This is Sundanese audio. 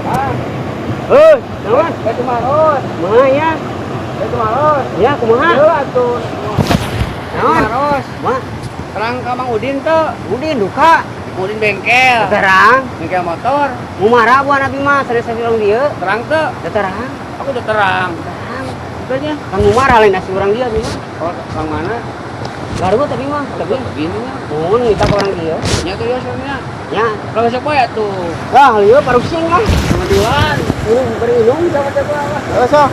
Ah, Heuh, naon? Batu Maros. Kumaha ya? Batu Maros. Ya, kumaha? Heula atuh. Naon? Maros. Kumaha? Terang ka Mang Udin teu? Udin duka. Udin bengkel. Terang. Bengkel motor. Mumara buah nabi mah sanes urang dieu. Terang teu? Teu terang. Aku udah terang. Terang. Katanya. Kan mumara lain asli urang dieu abi mah. Oh, orang mana? Garut tapi mah, tapi Begini mah. mun kita ke orang dieu. Nya tuh ya sebenarnya. Ya. Kalau siapa ya tuh? Wah, lieu parusing mah. Sama duaan. Minum beri minum. Siapa siapa apa? Heeh, sok.